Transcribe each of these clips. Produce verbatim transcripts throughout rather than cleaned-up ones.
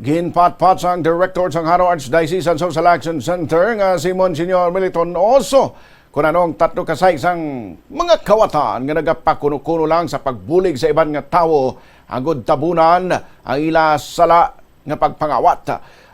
Ginpatpat sang Director sang Jaro Archdiocesan Social Action Center nga si Monsignor Militon Oso kon ano ang tatlo ka size sang mga kawatan nga nagapakuno-kuno lang sa pagbulig sa iban nga tawo agud tabunan ang ila sala nga pagpangawat.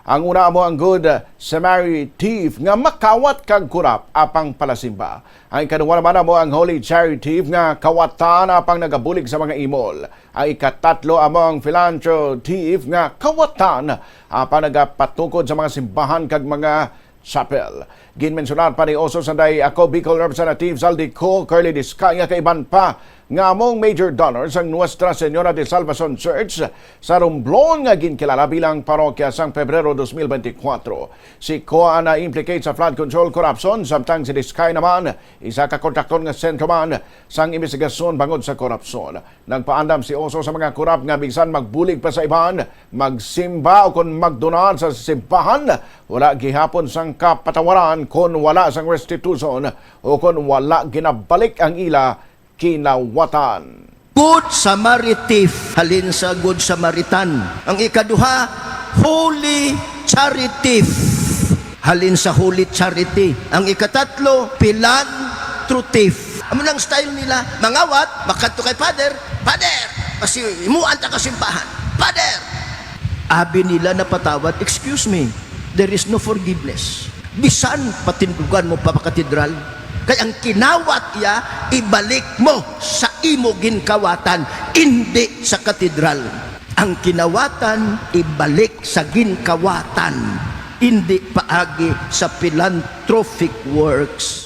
Ang una amo ang Good Samaritan nga makawat kag kurap apang palasimba. Ang ikaduha naman amo ang Holy Charity nga kawatan apang nagabulig sa mga imol. Ang ikatatlo amo ang Philanthro Thief nga kawatan apang nagapatukod sa mga simbahan kag mga chapel. Ginmensyonar pa ni Oso Sanday Ako Bicol Representative Zaldy Co Curly Discay nga kaiban pa nga among major donor sang Nuestra Señora de Salvacion Church sa Romblon nga ginkilala bilang parokya sang Pebrero dos mil benti kwatro. Si Co na-implicate sa flood control corruption, samtang si Discay naman isa ka kontraktor nga sentro man sang imbestigasyon bangod sa korupsyon. Nagpaandam si Oso sa mga kurap nga bisan magbulig pa sa iban, magsimba o kon magdonar sa simbahan, wala gihapon sang kapatawaran kon wala sang restitution o kon wala ginabalik ang ila kinawatan. Good Samaritan, halin sa Good Samaritan. Ang ikaduha, Holy Charity, halin sa Holy Charity. Ang ikatatlo, Philanthropic. Amo nang style nila, mangawat, makadto kay Father, "Father, pasimuan ta ka simbahan. Father!" Abi nila napatawad, "Excuse me, there is no forgiveness. Bisan patindugan mo pa pa katedral, kay ang kinawat iya, ibalik mo sa imo ginkawatan, indi sa katedral. Ang kinawatan, ibalik sa ginkawatan, indi paagi sa philanthropic works."